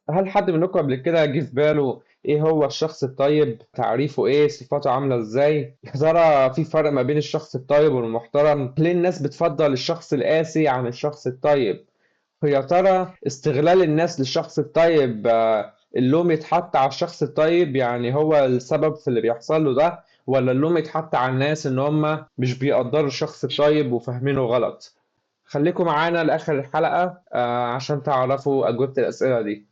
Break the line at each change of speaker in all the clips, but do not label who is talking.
هل حد منكم قبل كده جه في باله ايه هو الشخص الطيب؟ تعريفه ايه؟ صفاته عاملة ازاي؟ يا ترى في فرق ما بين الشخص الطيب والمحترم؟ ليه الناس بتفضل الشخص القاسي عن الشخص الطيب؟ يا ترى استغلال الناس للشخص الطيب، اللوم يتحط على الشخص الطيب يعني هو السبب في اللي بيحصل له ده، ولا اللوم يتحط على الناس ان هم مش بيقدروا الشخص الطيب وفاهمينه غلط؟ خليكم معانا لآخر الحلقة عشان تعرفوا أجوبة الأسئلة دي.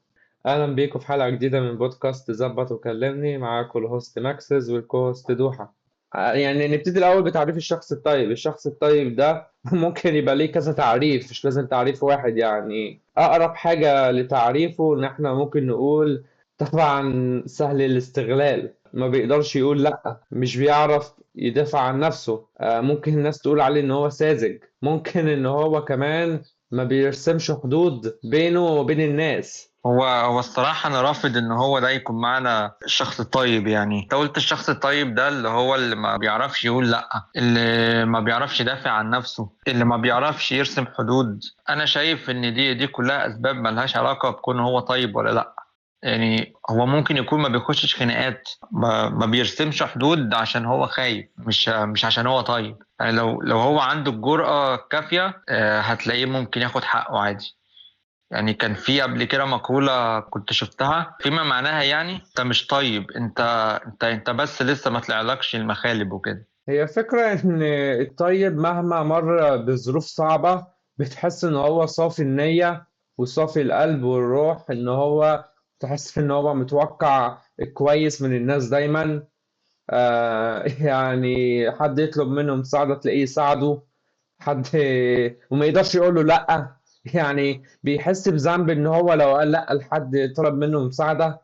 أهلا بيكم في حلقة جديدة من بودكاست ظبط وكلمني، معاكم ال host ماكسز وال co-host دوحة. نبتدي الأول بتعريف الشخص الطيب. الشخص الطيب ده ممكن يبقى ليه كذا تعريف، مش لازم تعريف واحد. أقرب حاجة لتعريفه إن إحنا ممكن نقول طبعا سهل الاستغلال، ما بيقدرش يقول لأ، مش بيعرف يدافع عن نفسه، ممكن الناس تقول عليه إن هو ساذج، ممكن إن هو كمان ما بيرسمش حدود بينه وبين الناس.
هو الصراحة أنا رافض إن هو ده يكون معنا الشخص الطيب. أنت قلت الشخص الطيب ده اللي هو اللي ما بيعرفش يقول لأ، اللي ما بيعرفش يدافع عن نفسه، اللي ما بيعرفش يرسم حدود. أنا شايف إن دي كلها أسباب ملهاش علاقة بكون هو طيب ولا لأ. هو ممكن يكون ما بيخشش خناقات، ما بيرسمش حدود عشان هو خايف، مش عشان هو طيب. لو هو عنده الجرأة الكافية، هتلاقيه ممكن ياخد حقه عادي. كان في قبل كده مقولة كنت شفتها فيما معناها انت مش طيب، انت بس لسه ما طلعلكش المخالب وكده.
هي فكرة ان الطيب مهما مر بظروف صعبة بتحس ان هو صافي النية وصافي القلب والروح، ان هو تحس ان هو متوقع كويس من الناس دايما. حد يطلب منه مساعدة تلاقيه يساعده، حد وما يقدرش يقول له لأ. بيحس بذنب ان هو لو قال لأ لحد طلب منه مساعدة،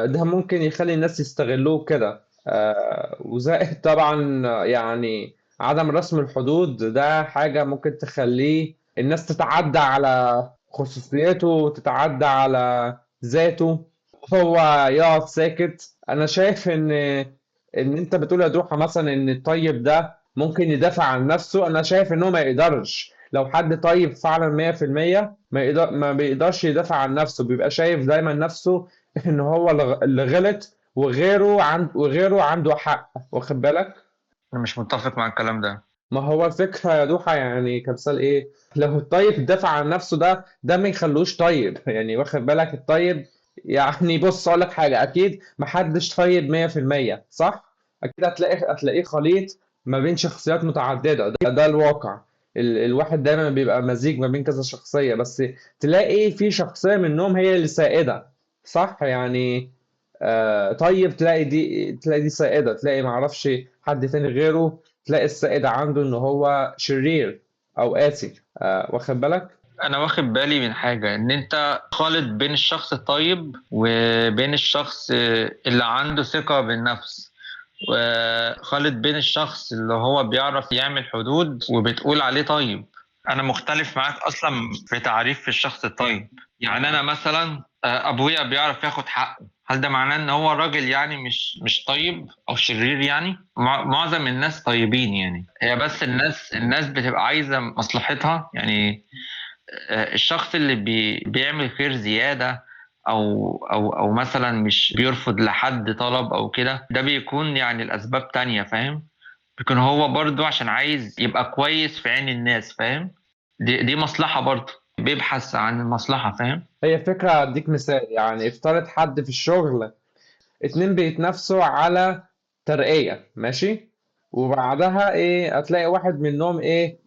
ده ممكن يخلي الناس يستغلوه كده. وزائد طبعا عدم رسم الحدود ده حاجة ممكن تخليه الناس تتعدى على خصوصيته وتتعدى على ذاته، هو يقعد ساكت. انا شايف ان انت بتقول يا دوحة مثلا ان الطيب ده ممكن يدافع عن نفسه، انا شايف ان هو ما يقدرش. لو حد طيب فعلا مية في المية ما بيقدرش يدافع عن نفسه، بيبقى شايف دايما نفسه ان هو اللي غلط وغيره عنده حق، واخد بالك؟
انا مش متفق مع الكلام ده.
ما هو الفكرة يا دوحة كمثال ايه، لو الطيب دافع عن نفسه ده ما يخلوش طيب. واخد بالك؟ الطيب بص اقول لك حاجة، اكيد ما حدش طيب مية في المية، صح؟ اكيد هتلاقيه خليط ما بين شخصيات متعددة، ده الواقع. الواحد دايما بيبقى مزيج ما بين كذا شخصية، بس تلاقي في شخصية منهم هي اللي سائدة، صح؟ طيب تلاقي دي سائدة، تلاقي ما اعرفش حد تاني غيره، تلاقي السائد عنده ان هو شرير او قاسي. واخد بالك؟
انا واخد بالي من حاجة، ان انت خالط بين الشخص الطيب وبين الشخص اللي عنده ثقة بالنفس، وخالط بين الشخص اللي هو بيعرف يعمل حدود وبتقول عليه طيب. انا مختلف معاك اصلا في تعريف الشخص الطيب. انا مثلا، ابويا بيعرف ياخد حقه، هل ده معناه ان هو راجل مش طيب او شرير؟ معظم الناس طيبين، هي بس الناس بتبقى عايزة مصلحتها. الشخص اللي بيعمل خير زيادة أو مثلا مش بيرفض لحد طلب أو كده، ده بيكون الأسباب تانية، فاهم؟ بيكون هو برضو عشان عايز يبقى كويس في عين الناس، فاهم؟ دي مصلحة برضو، بيبحث عن المصلحة، فاهم؟
هي فكرة. أديك مثال، افترض حد في الشغل، 2 بيتنافسوا على ترقية، ماشي؟ وبعدها هتلاقي واحد منهم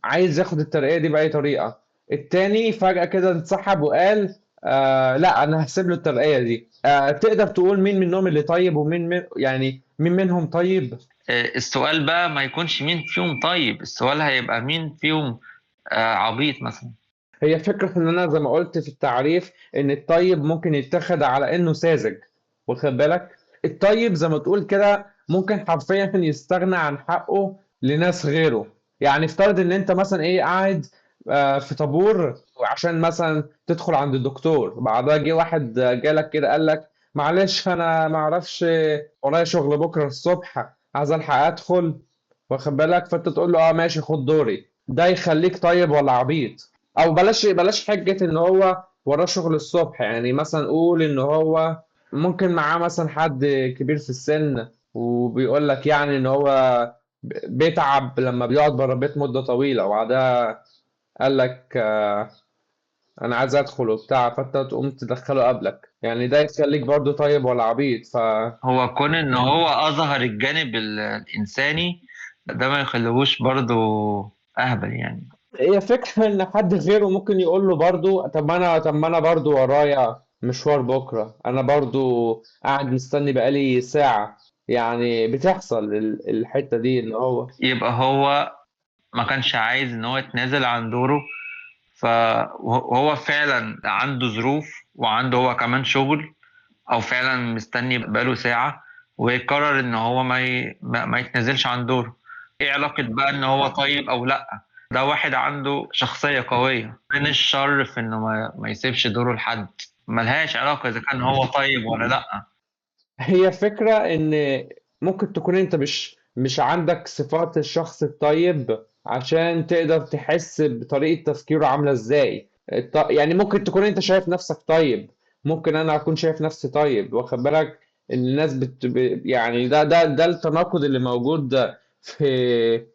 عايز ياخد الترقية دي بأي طريقة، التاني فجأة كده انسحب وقال لا أنا هسيب له الترقية دي. تقدر تقول مين منهم اللي طيب ومين من، يعني مين منهم طيب؟
السؤال بقى ما يكونش مين فيهم طيب، السؤال هيبقى مين فيهم عبيط مثلا.
هي فكرة إن أنا زي ما قلت في التعريف إن الطيب ممكن يتخذ على إنه ساذج، واخد بالك؟ الطيب زي ما تقول كده ممكن حرفيا يستغنى عن حقه لناس غيره. افترض إن أنت مثلا قاعد في طابور عشان مثلا تدخل عند الدكتور، بعدها جه واحد جالك كده قال لك معلش أنا ما أعرفش ورايا شغل بكرة الصبح عايز ألحق أدخل، واخد بالك؟ فأنت تقول له ماشي خد دوري. ده يخليك طيب ولا عبيط؟ أو بلاش حجة إن هو وراه شغل الصبح. يعني مثلا قول ان هو ممكن معاه مثلا حد كبير في السن، وبيقول لك يعني ان هو بيتعب لما بيقعد بره البيت مدة طويلة، وبعدها قال لك انا عايز ادخل وبتاع، فانت تقوم تدخله قبلك. يعني ده يخليك برضو طيب ولا عبيط؟
هو كون ان هو اظهر الجانب الانساني ده ما يخليهوش برضو اهبل يعني.
هي فكرة ان حد غيره ممكن يقول له برضو طب ما انا برضو ورايا مشوار بكرة، انا برضو قاعد مستني بقالي ساعة. يعني بتحصل الحتة دي ان هو
يبقى هو ما كانش عايز ان هو يتنازل عن دوره، فهو فعلا عنده ظروف وعنده هو كمان شغل، او فعلا مستني بقاله ساعة ويقرر ان هو ما يتنازلش عن دوره. ايه علاقة بقى ان هو طيب او لا؟ ده واحد عنده شخصية قوية، من الشر في انه ما يسيبش دوره لحد، ملهاش علاقة اذا كان هو طيب ولا لا.
هي فكرة ان ممكن تكون انت مش عندك صفات الشخص الطيب عشان تقدر تحس بطريقة تفكيره عاملة ازاي. يعني ممكن تكون انت شايف نفسك طيب، ممكن انا اكون شايف نفسي طيب، واخد بالك الناس يعني ده التناقض اللي موجود في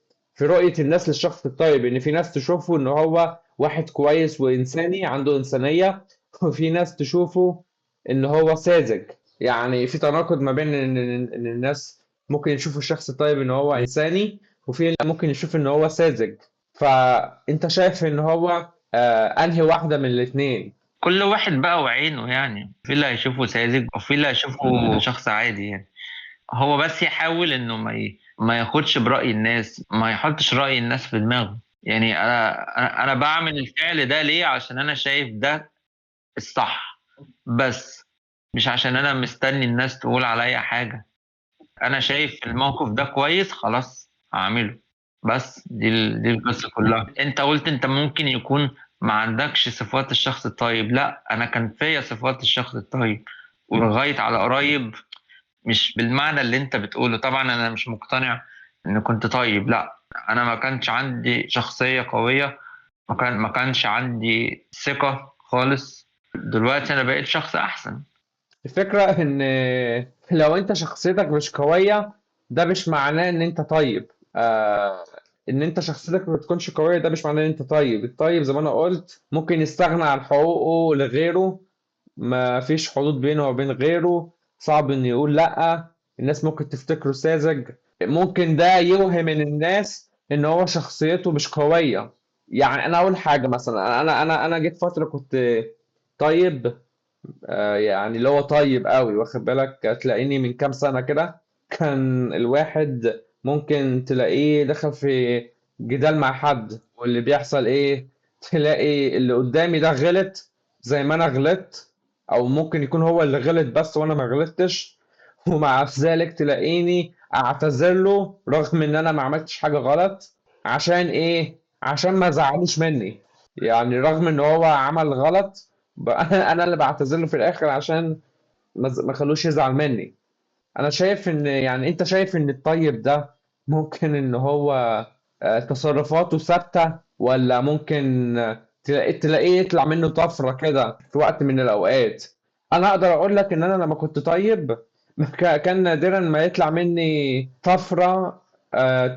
رؤية الناس للشخص الطيب، ان في ناس تشوفه ان هو واحد كويس وانساني عنده انسانية، وفي ناس تشوفه ان هو ساذج. يعني في تناقض ما بين ان الناس ممكن يشوفوا الشخص الطيب ان هو انساني، وفي ممكن يشوف ان هو ساذج. فانت شايف ان هو انهي واحدة من الاثنين؟
كل واحد بقى وعينه، يعني في اللي هيشوفه ساذج وفي اللي هيشوفه شخص عادي. يعني هو بس يحاول انه ما ياخدش برأي الناس، ما يحطش رأي الناس في دماغه. يعني انا بعمل الفعل ده ليه؟ عشان انا شايف ده الصح، بس مش عشان انا مستني الناس تقول عليا حاجة. انا شايف الموقف ده كويس، خلاص هعمله، بس دي القصة كلها. انت قلت انت ممكن يكون ما عندكش صفات الشخص الطيب، لا انا كان فيا صفات الشخص الطيب ولغاية على قريب، مش بالمعنى اللي انت بتقوله. طبعا انا مش مقتنع ان كنت طيب، لا انا ما كانش عندي شخصية قوية، ما كانش عندي ثقة خالص. دلوقتي انا بقيت شخص احسن.
الفكرة ان لو انت شخصيتك مش قوية ده مش معناه ان انت طيب. ان انت شخصيتك ما تكونش قوية ده مش معناه ان انت طيب. الطيب زي ما انا قلت ممكن يستغنى عن حقوقه لغيره، ما فيش حدود بينه وبين غيره، صعب انه يقول لا، الناس ممكن تفتكره ساذج، ممكن ده يوهم ان الناس ان هو شخصيته مش قوية. يعني انا اقول حاجة مثلا، انا جيت فترة كنت طيب، يعني اللي هو طيب قوي، واخد بالك، تلاقيني من كام سنة كده كان الواحد ممكن تلاقيه دخل في جدال مع حد، واللي بيحصل ايه، تلاقي اللي قدامي ده غلط زي ما انا غلطت، او ممكن يكون هو اللي غلط بس وانا ما غلطتش، ومع ذلك تلاقيني اعتذر له رغم ان انا ما عملتش حاجة غلط. عشان ايه؟ عشان ما زعلوش مني. يعني رغم ان هو عمل غلط، انا اللي بعتذر له في الاخر عشان ما خلوش يزعل مني. انا شايف ان يعني انت شايف ان الطيب ده ممكن ان هو تصرفاته ثابتة، ولا ممكن تلاقيه يطلع منه طفرة كده في وقت من الاوقات؟ انا اقدر اقول لك ان انا لما كنت طيب كان نادرا ما يطلع مني طفرة،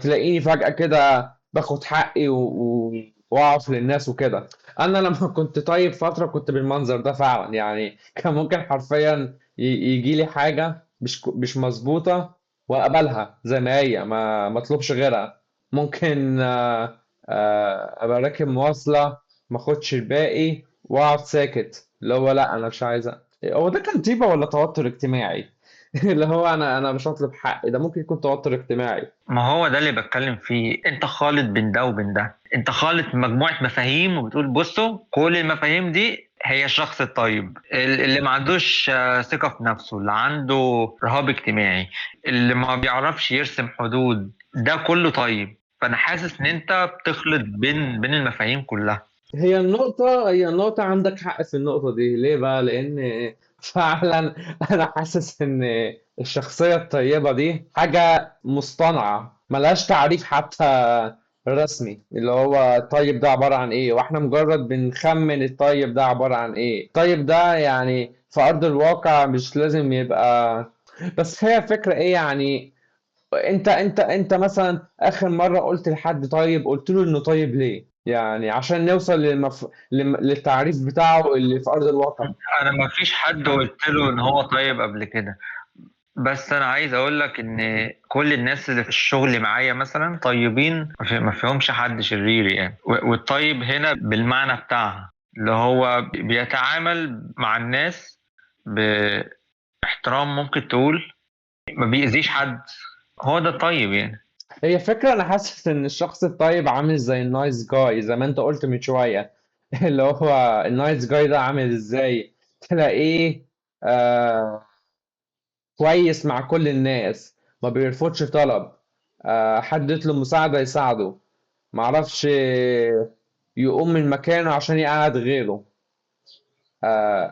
تلاقيني فجأة كده باخد حقي واقف للناس وكده. انا لما كنت طيب فترة كنت بالمنظر ده فعلا، يعني كان ممكن حرفيا يجي لي حاجة مش مظبوطة واقبلها زي ما هي، ما اطلبش غيرها. ممكن ابقى راكب مواصلة ما اخدش الباقي واقعد ساكت، اللي هو لا انا مش عايزة. هو ده كان طيبة ولا توتر اجتماعي؟ اللي هو انا مش هطلب حقي، ده ممكن يكون توتر اجتماعي.
ما هو ده اللي بتكلم فيه، انت خالط بين ده وبين ده، انت خالط مجموعة مفاهيم وبتقول بصوا كل المفاهيم دي هي الشخص الطيب، اللي ما عندوش ثقة في نفسه، اللي عنده رهاب اجتماعي، اللي ما بيعرفش يرسم حدود، ده كله طيب. فأنا حاسس إن أنت بتخلط بين المفاهيم كلها.
هي النقطة عندك حق في النقطة دي. ليه بقى؟ لأن فعلا أنا حاسس إن الشخصية الطيبة دي حاجة مصطنعة ملهاش تعريف حتى رسمي اللي هو الطيب ده عبارة عن ايه، واحنا مجرد بنخمن الطيب ده عبارة عن ايه. الطيب ده يعني في ارض الواقع مش لازم يبقى، بس هي فكرة ايه يعني. انت مثلا اخر مرة قلت لحد طيب، قلت له انه طيب ليه؟ يعني عشان نوصل للتعريف بتاعه اللي في ارض الواقع.
انا ما فيش حد قلت له ان هو طيب قبل كده، بس انا عايز اقول لك ان كل الناس اللي في الشغل معايا مثلا طيبين، ما فيهمش حد شرير يعني. والطيب هنا بالمعنى بتاعها اللي هو بيتعامل مع الناس باحترام، ممكن تقول ما بيأذيش حد، هو ده الطيب يعني.
هي فكرة، أنا حاسس إن الشخص الطيب عامل زي ال nice guy زي ما أنت قلت من شوية. اللي هو ال nice guy ده عامل إزاي؟ تلاقيه آه كويس مع كل الناس، ما بيرفضش طلب، حد يطلب مساعدة يساعده، معرفش يقوم من مكانه عشان يقعد غيره.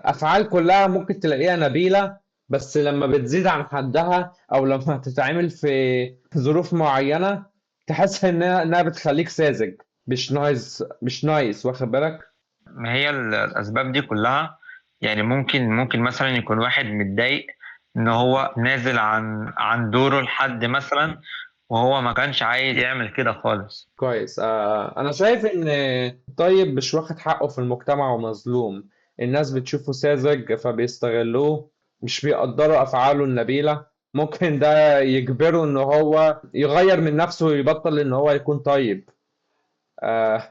أفعال كلها ممكن تلاقيها نبيلة، بس لما بتزيد عن حدها أو لما تتعمل في ظروف معينة تحس إنها بتخليك ساذج، مش nice، مش nice، واخد بالك؟
ما هي الأسباب دي كلها يعني. ممكن مثلا يكون واحد متضايق إن هو نازل عن دوره لحد مثلا، وهو ما كانش عايز يعمل كده خالص.
كويس. أنا شايف إن طيب مش واخد حقه في المجتمع ومظلوم، الناس بتشوفه ساذج فبيستغلوه، مش بيقدروا أفعاله النبيلة. ممكن ده يجبره إن هو يغير من نفسه ويبطل إن هو يكون طيب.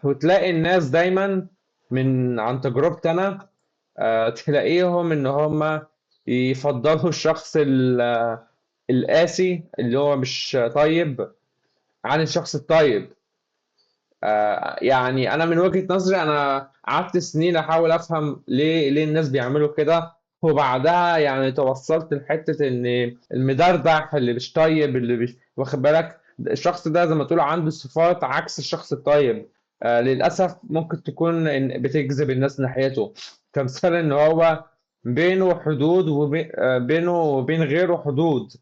وتلاقي الناس دايما من عن تجربتي أنا، تلاقيهم إن هم يفضلوا الشخص القاسي اللي هو مش طيب عن الشخص الطيب. يعني أنا من وجهة نظري، أنا قعدت سنين أحاول أفهم ليه الناس بيعملوا كده، وبعدها يعني توصلت لحتة إن المدردح اللي مش طيب، اللي مش واخد بالك، الشخص ده زي ما تقول عنده صفات عكس الشخص الطيب. للأسف ممكن تكون إن بتجذب الناس ناحيته، كمثال إن هو بينه حدود بينه وبين غيره حدود،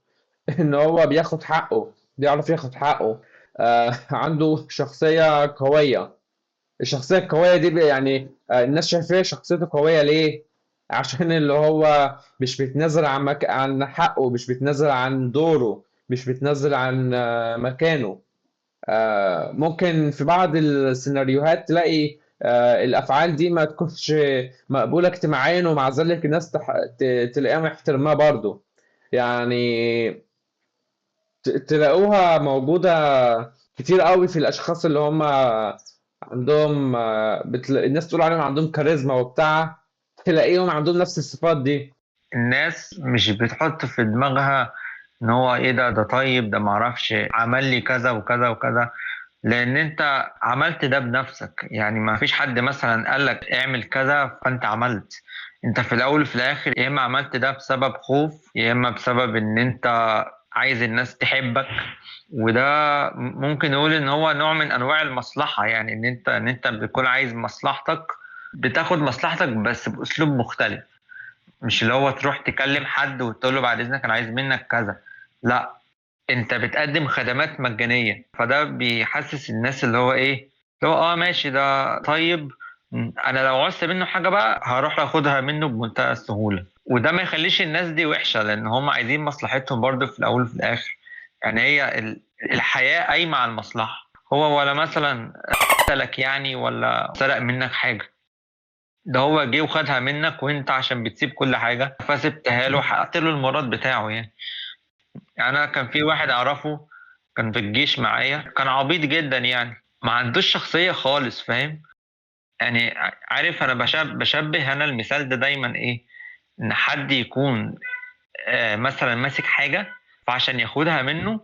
إن هو بياخد حقه، بيعرف ياخد حقه، عنده شخصية قوية. الشخصية القوية دي يعني، الناس شايفاه شخصيته قوية ليه؟ عشان اللي هو مش بيتنازل عن حقه، مش بيتنازل عن دوره، مش بيتنازل عن مكانه. ممكن في بعض السيناريوهات تلاقي الأفعال دي ما تكونش مقبولة اجتماعيا، ومع ذلك الناس تلاقيها محترماها برضو. يعني تلاقوها موجودة كتير قوي في الأشخاص اللي هم عندهم، الناس تقول عليهم عندهم كاريزما وبتاع، تلاقيهم عندهم نفس الصفات دي.
الناس مش بتحط في دماغها ان هو ايه ده، ده طيب، ده معرفش عمل لي كذا وكذا وكذا، لان انت عملت ده بنفسك. يعني ما فيش حد مثلا قال لك اعمل كذا فانت عملت. انت في الاول وفي الاخر يا اما عملت ده بسبب خوف، يا اما بسبب ان انت عايز الناس تحبك، وده ممكن نقول ان هو نوع من انواع المصلحة. يعني ان انت بتكون عايز مصلحتك، بتاخد مصلحتك بس باسلوب مختلف، مش اللي هو تروح تكلم حد وتقول له بعد اذنك انا عايز منك كذا، لا، انت بتقدم خدمات مجانية. فده بيحسس الناس اللي هو ايه، اللي هو ماشي ده طيب، انا لو عوزت منه حاجة بقى هروح اخدها منه بمنتهى السهولة. وده ما يخليش الناس دي وحشة، لان هم عايزين مصلحتهم برضو في الاول وفي الاخر. يعني هي الحياة قايمة على المصلحة. هو ولا مثلا قتلك يعني، ولا سرق منك حاجة، ده هو جه وخدها منك، وانت عشان بتسيب كل حاجة فسبتها له، حققت له المراد بتاعه. يعني انا كان في واحد اعرفه كان في الجيش معايا، كان عبيط جدا، يعني ما عندوش شخصية خالص، فاهم؟ يعني عارف انا بشبه انا المثال ده دايما ايه، ان حد يكون مثلا ماسك حاجة، فعشان ياخدها منه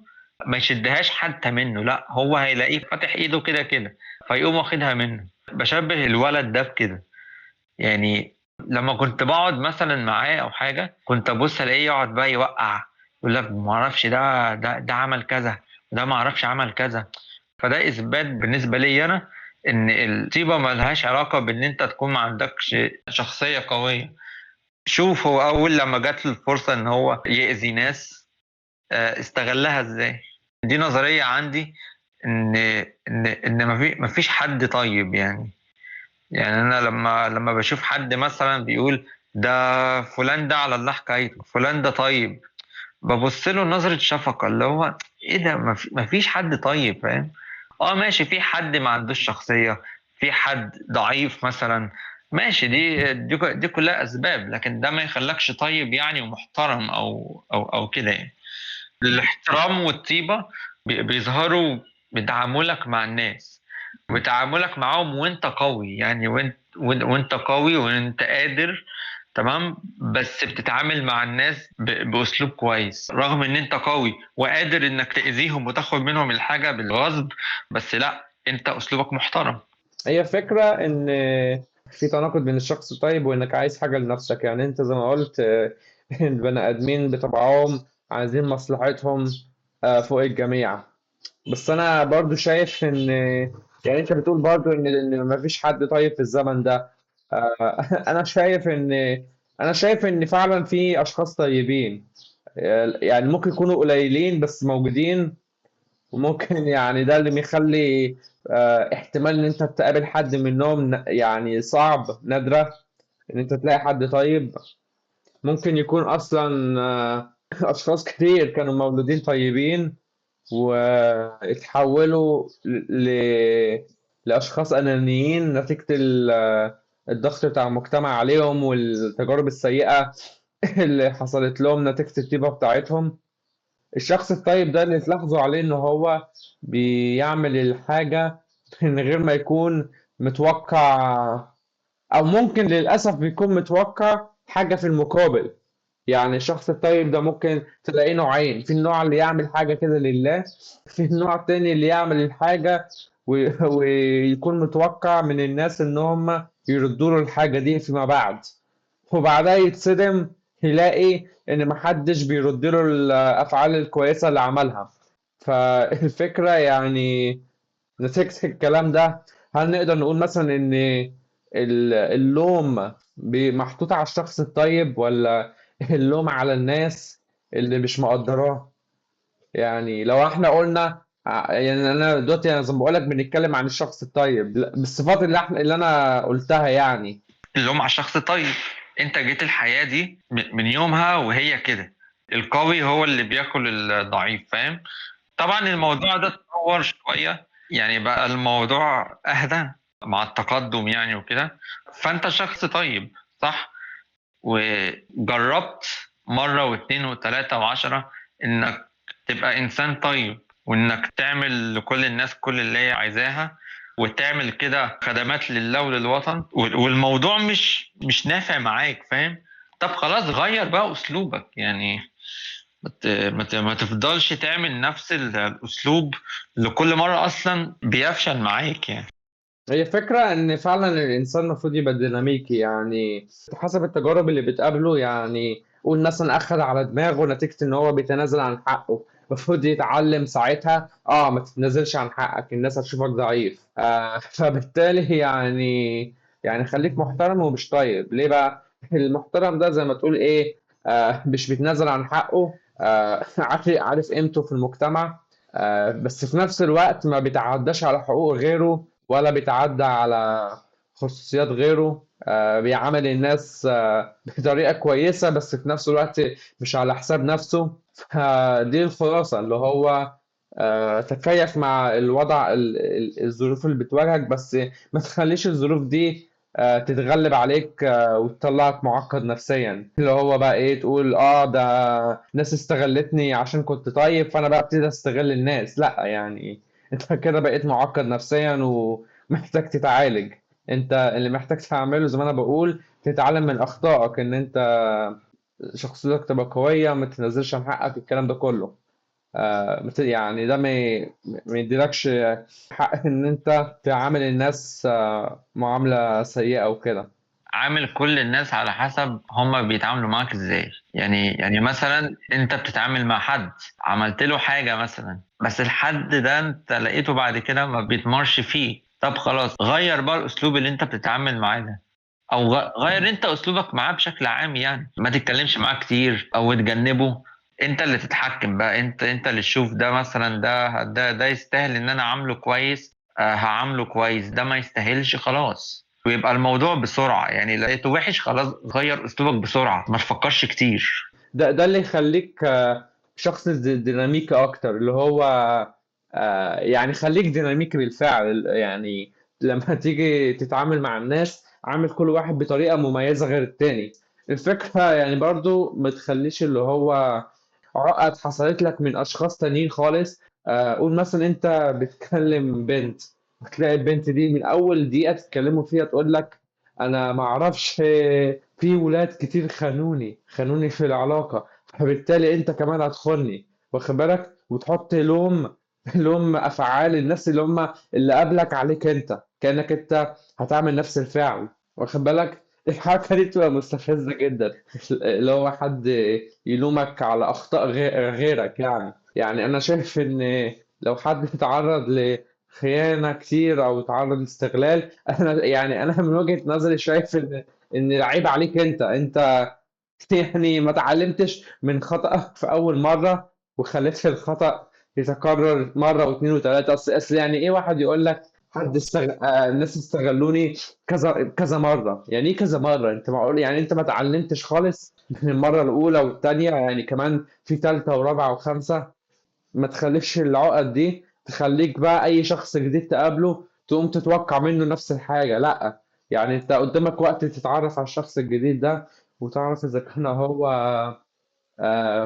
ما يشدهاش حتى منه، لا هو هيلاقيه فاتح ايده كده كده فيقوم واخدها منه. بشبه الولد ده بكده. يعني لما كنت بقعد مثلا معاه او حاجة، كنت ابص الاقيه يقعد بقى يوقع، يقول لك ما اعرفش ده عمل كذا، وده ما اعرفش عمل كذا. فده اثبات بالنسبة لي انا ان الطيبة ما لهاش علاقة بان انت تكون ما عندكش شخصية قوية. شوف هو اول لما جات له الفرصة ان هو يأذي ناس، استغلها ازاي. دي نظرية عندي ان ان ان ما فيش حد طيب يعني. يعني انا لما بشوف حد مثلا بيقول ده فلان ده على الله حكايته، فلان ده طيب، ببص له نظرة شفقة اللي هو ايه ده، ما فيش حد طيب، فاهم؟ ماشي، في حد ما عندوش شخصية، في حد ضعيف مثلا، ماشي، دي كلها اسباب، لكن ده ما يخلكش طيب يعني ومحترم او او او كده يعني. الاحترام والطيبة بيظهروا بتعاملك مع الناس، بتعاملك معاهم وانت قوي يعني، وانت قوي وانت قادر، تمام، بس بتتعامل مع الناس بأسلوب كويس، رغم ان انت قوي وقادر انك تأذيهم وتاخد منهم الحاجة بالغصب، بس لا، انت اسلوبك محترم.
هي فكرة ان في تناقض بين الشخص الطيب وانك عايز حاجة لنفسك. يعني انت زي ما قلت البني ادمين بطبعهم عايزين مصلحتهم فوق الجميع. بس انا برضو شايف ان، يعني انت بتقول برضو ان مفيش حد طيب في الزمن ده. انا شايف ان، انا شايف ان فعلا في اشخاص طيبين، يعني ممكن يكونوا قليلين بس موجودين. وممكن يعني ده اللي بيخلي احتمال ان انت تقابل حد منهم يعني صعب، نادرة ان انت تلاقي حد طيب. ممكن يكون اصلا اشخاص كتير كانوا مولودين طيبين واتحولوا لأشخاص أنانيين نتيجة الضغط بتاع المجتمع عليهم والتجارب السيئة اللي حصلت لهم نتيجة الطيبة بتاعتهم. الشخص الطيب ده اللي تلاحظوا عليه إن هو بيعمل الحاجة من غير ما يكون متوقع، أو ممكن للأسف بيكون متوقع حاجة في المقابل. يعني الشخص الطيب ده ممكن تلاقيه نوعين: في النوع اللي يعمل حاجة كده لله، في النوع التاني اللي يعمل الحاجة ويكون متوقع من الناس إن هم يردوا له الحاجة دي فيما بعد، وبعدها يتصدم يلاقي إن محدش بيرد له الأفعال الكويسة اللي عملها. فالفكرة يعني نتيجة الكلام ده، هل نقدر نقول مثلا إن اللوم محطوط على الشخص الطيب، ولا اللوم على الناس اللي مش مقدراه؟ يعني لو احنا قلنا يعني انا دلوقتي، انا زي ما بقولك بنتكلم عن الشخص الطيب بالصفات اللي انا قلتها. يعني
اللوم على الشخص الطيب، انت جيت الحياة دي من يومها وهي كده، القوي هو اللي بياكل الضعيف، فاهم؟ طبعا الموضوع ده اتطور شوية، يعني بقى الموضوع اهدى مع التقدم يعني وكده. فانت شخص طيب، صح؟ وجربت مرة واثنين وثلاثة وعشرة انك تبقى انسان طيب، وانك تعمل لكل الناس كل اللي هي عايزاها، وتعمل كده خدمات لله وللوطن، والموضوع مش نافع معاك، فاهم؟ طب خلاص غير بقى اسلوبك، يعني ما تفضلش تعمل نفس الاسلوب لكل مرة اصلا بيفشل معاك. يعني
هي فكرة ان فعلا الانسان المفروض يبقى ديناميكي، يعني حسب التجارب اللي بتقابله. يعني قول مثلا اخذ على دماغه نتيجة ان هو بيتنازل عن حقه، المفروض يتعلم ساعتها ما تتنازلش عن حقك، الناس هتشوفك ضعيف. فبالتالي يعني خليك محترم ومش طيب. ليه بقى؟ المحترم ده زي ما تقول ايه، مش بيتنازل عن حقه، عارف قيمته في المجتمع، بس في نفس الوقت ما بيتعداش على حقوق غيره ولا بيتعدى على خصوصيات غيره، بيعامل الناس بطريقة كويسة بس في نفس الوقت مش على حساب نفسه. فدي الخلاصة، اللي هو تكيف مع الوضع، الظروف اللي بتواجهك، بس ما تخليش الظروف دي تتغلب عليك وتطلعك معقد نفسيا، اللي هو بقى ايه، تقول ده ناس استغلتني عشان كنت طيب فانا بقى ابتدي استغل الناس. لا، يعني انت كده بقيت معقد نفسيا ومحتاج تتعالج. انت اللي محتاج تعمله زي ما انا بقول، تتعلم من اخطائك، ان انت شخصيتك تبقى قوية، ما تنزلش عن حقك، الكلام ده كله. يعني ده ما يديلكش حق ان انت تعامل الناس معاملة سيئة وكده.
عامل كل الناس على حسب هما بيتعاملوا معاك ازاي. يعني مثلا انت بتتعامل مع حد عملت له حاجة مثلا، بس الحد ده انت لقيته بعد كده ما بيتمرش فيه، طب خلاص غير بقى الاسلوب اللي انت بتتعامل معاه ده، او غير انت اسلوبك معاه بشكل عام. يعني ما تتكلمش معاه كتير او تجنبه، انت اللي تتحكم بقى، انت اللي تشوف ده مثلا، ده يستاهل ان انا عامله كويس، هعامله كويس، ده ما يستاهلش خلاص. ويبقى الموضوع بسرعة، يعني لقيته وحش خلاص غير اسلوبك بسرعة، ما تفكرش كتير.
ده اللي يخليك شخص ديناميكي اكتر، اللي هو يعني خليك ديناميكي بالفعل. يعني لما تيجي تتعامل مع الناس، عامل كل واحد بطريقة مميزة غير التاني. الفكرة يعني برضو ما تخليش اللي هو عقد حصلت لك من اشخاص تانيين خالص. قول مثلا انت بتكلم بنت، وتلاقي البنت دي من اول دقيقة تتكلموا فيها تقول لك انا ما اعرفش، في ولاد كتير خانوني في العلاقة، فبالتالي انت كمان هتخوني، واخد بالك؟ وتحط لوم افعال الناس اللي هم اللي قبلك عليك انت، كأنك انت هتعمل نفس الفعل، واخد بالك؟ الحركة دي بتبقى مستفزة جدا، اللي هو حد يلومك على أخطاء غيرك. يعني أنا شايف إن لو حد اتعرض لخيانة كتير أو اتعرض لاستغلال، أنا يعني أنا من وجهة نظري شايف إن العيب عليك أنت. يعني ما تعلمتش من خطأك في أول مرة، وخليت الخطأ يتكرر مرة واثنين وثلاثة. أصل يعني إيه واحد يقول لك حد استغ... آه، الناس استغلوني كذا كذا مرة؟ يعني إيه كذا مرة؟ أنت معقول يعني أنت ما تعلمتش خالص من المرة الأولى والثانية؟ يعني كمان في ثالثة ورابعة وخمسة. ما تخليش العقد دي تخليك بقى أي شخص جديد تقابله تقوم تتوقع منه نفس الحاجة. لا، يعني أنت قدامك وقت تتعرف على الشخص الجديد ده، وتعرف إذا كان هو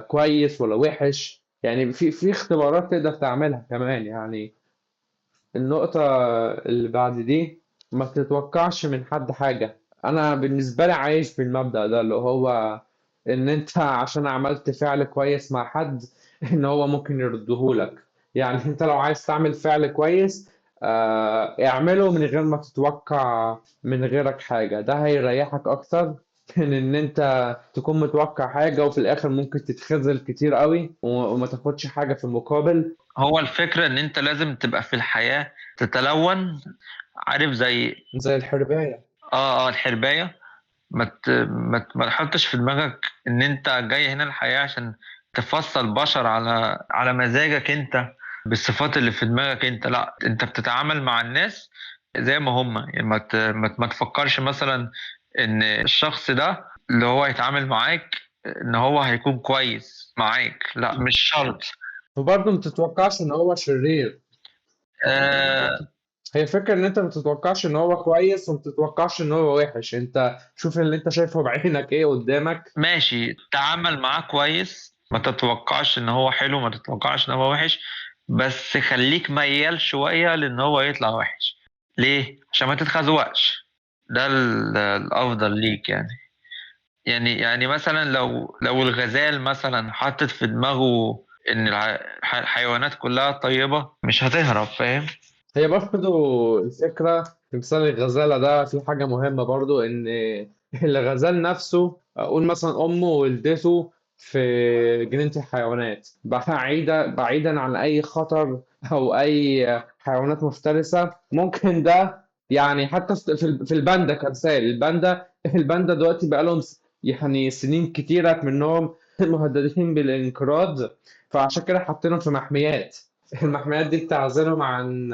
كويس ولا وحش. يعني في اختبارات تقدر تعملها كمان. يعني النقطة اللي بعد دي، ما تتوقعش من حد حاجة. أنا بالنسبة لي عايش بالمبدأ ده، اللي هو إن أنت عشان عملت فعل كويس مع حد إن هو ممكن يردهولك. يعني أنت لو عايز تعمل فعل كويس، اعمله من غير ما تتوقع من غيرك حاجة. ده هيريحك أكتر من إن أنت تكون متوقع حاجة وفي الآخر ممكن تتخذل كتير قوي وما تاخدش حاجة في المقابل.
هو الفكرة إن أنت لازم تبقى في الحياة تتلون، عارف، زي
زي الحرباية.
الحرباية. ما تحطش في دماغك إن أنت جاي هنا الحياة عشان تفصل بشر على مزاجك أنت بالصفات اللي في دماغك أنت. لا، أنت بتتعامل مع الناس زي ما هم. يعني ما تفكرش مثلا إن الشخص ده اللي هو هيتعامل معاك إن هو هيكون كويس معاك، لا مش شرط.
وبرضه ما تتوقعش إن هو شرير. هي فكرة إن أنت ما تتوقعش إن هو كويس وما تتوقعش إن هو وحش. أنت شوف اللي أنت شايفه بعينك إيه قدامك.
ماشي، تعامل معاه كويس، ما تتوقعش إن هو حلو، ما تتوقعش إن هو وحش، بس خليك ميال شوية لإن هو يطلع وحش. ليه؟ عشان ما تتخزوقش. ده الأفضل ليك. يعني مثلا لو الغزال مثلا حطت في دماغه إن الحيوانات كلها طيبة، مش هتهرب، فاهم؟
هي برضو الفكرة في مثال الغزالة ده في حاجة مهمة برضو، إن الغزال نفسه، أقول مثلا أمه وولدته في جنينة الحيوانات، بعيدا عن أي خطر أو أي حيوانات مفترسة ممكن. ده يعني حتى في الباندا كمثال، الباندا دلوقتي بقالهم سنين كتيرة منهم مهددين بالانقراض، فعشان كده حاطينهم في محميات. المحميات دي بتعزلهم عن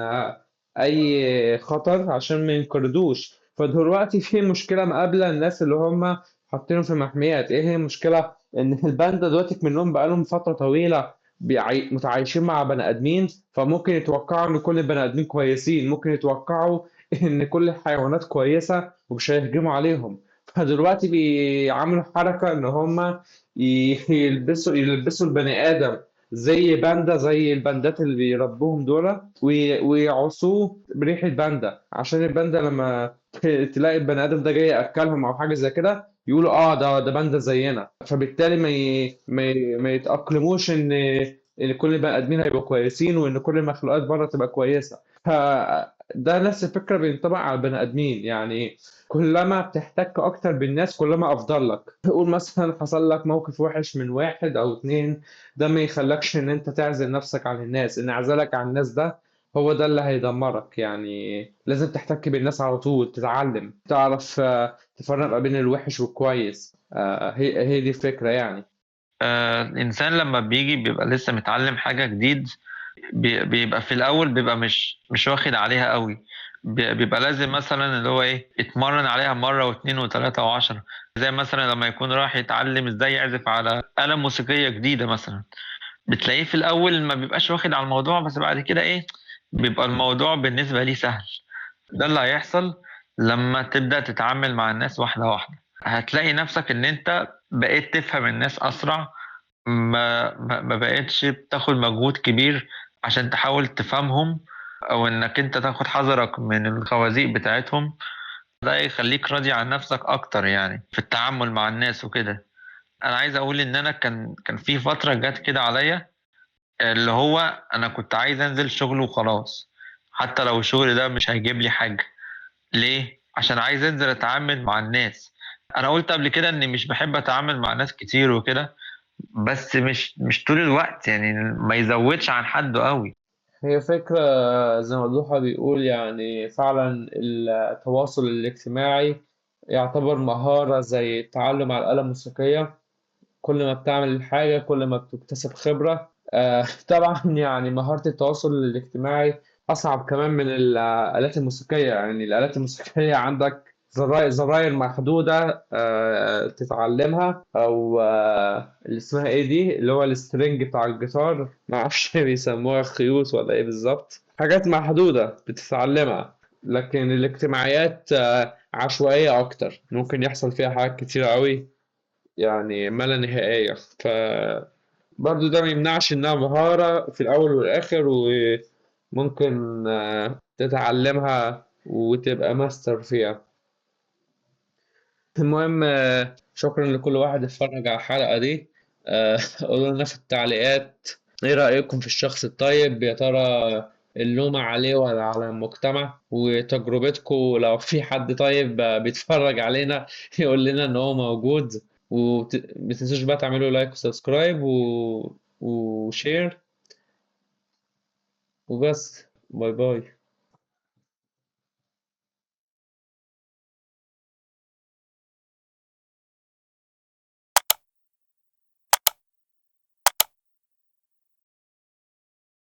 أي خطر عشان ما ينقرضوش. فدلوقتي في مشكلة مقابلة الناس اللي هم حاطينهم في محميات. إيه هي المشكلة؟ إن الباندا دلوقتي منهم بقالهم فترة طويلة متعايشين مع بني آدمين، فممكن يتوقعوا إن كل البني آدمين كويسين، ممكن يتوقعوا إن كل الحيوانات كويسة ومش هيهجموا عليهم. فدلوقتي بيعملوا حركة إن هم يلبسوا البني آدم زي باندا، زي الباندات اللي بيربوهم دول، ويعصوه بريحة باندا، عشان الباندا لما تلاقي البني آدم ده جاي يأكلهم أو حاجة زي كده يقولوا ده باندا زينا، فبالتالي ما يتأقلموش إن كل البني آدمين هيبقوا كويسين وإن كل المخلوقات بره تبقى كويسة. فده نفس الفكرة بينطبق على البني آدمين. يعني كلما بتحتك أكتر بالناس كلما أفضل لك. قول مثلا حصل لك موقف وحش من واحد أو اتنين، ده ما يخلكش إن أنت تعزل نفسك عن الناس. إن عزلك عن الناس ده هو ده اللي هيدمرك. يعني لازم تحتك بالناس على طول، تتعلم، تعرف، تفرق ما بين الوحش والكويس. هي دي الفكرة. يعني
الإنسان لما بيجي بيبقى لسه متعلم حاجة جديد، بيبقى في الأول بيبقى مش واخد عليها قوي، بيبقى لازم مثلا اللي هو إيه يتمرن عليها مرة واثنين وثلاثة وعشرة. زي مثلا لما يكون راح يتعلم إزاي يعزف على آلة موسيقية جديدة مثلا، بتلاقيه في الأول ما بيبقاش واخد على الموضوع، بس بعد كده إيه بيبقى الموضوع بالنسبة ليه سهل. ده اللي هيحصل لما تبدأ تتعامل مع الناس واحدة واحدة، هتلاقي نفسك إن أنت بقيت تفهم الناس أسرع، ما بقيتش بتاخد مجهود كبير عشان تحاول تفهمهم، أو إنك أنت تاخد حذرك من الخوازيق بتاعتهم. ده يخليك راضي عن نفسك أكتر يعني في التعامل مع الناس وكده. أنا عايز أقول إن أنا كان في فترة جت كده عليا اللي هو أنا كنت عايز أنزل شغل وخلاص، حتى لو الشغل ده مش هيجيب لي حاجة. ليه؟ عشان عايز أنزل أتعامل مع الناس. أنا قلت قبل كده إني مش بحب أتعامل مع ناس كتير وكده، بس مش طول الوقت يعني، ما يزودش عن حده قوي.
هي فكرة زي ما ضحى بيقول، يعني فعلا التواصل الاجتماعي يعتبر مهارة زي التعلم على الآلة الموسيقية. كل ما بتعمل الحاجة كل ما بتكتسب خبرة. طبعا يعني مهارة التواصل الاجتماعي أصعب كمان من الآلات الموسيقية. يعني الآلات الموسيقية عندك زراير محدودة تتعلمها، أو اللي اسمها إيه دي اللي هو ال string بتاع الجيتار، ما أعرفش بيسموها خيوط ولا إيه بالظبط، حاجات محدودة بتتعلمها. لكن الاجتماعيات عشوائية أكتر، ممكن يحصل فيها حاجات كتيرة قوي، يعني ما لا نهائية. ف برضو ده ما يمنعش إنها مهارة في الأول والآخر، وممكن تتعلمها وتبقى ماستر فيها. المهم شكرا لكل واحد اتفرج على الحلقة دي. قولوا لنا في التعليقات ايه رأيكم في الشخص الطيب، يا ترى اللومة عليه ولا على المجتمع؟ وتجربتكم لو في حد طيب بيتفرج علينا يقول لنا ان هو موجود. وما تنسوش بقى تعملوا like و subscribe و share وبس. bye bye.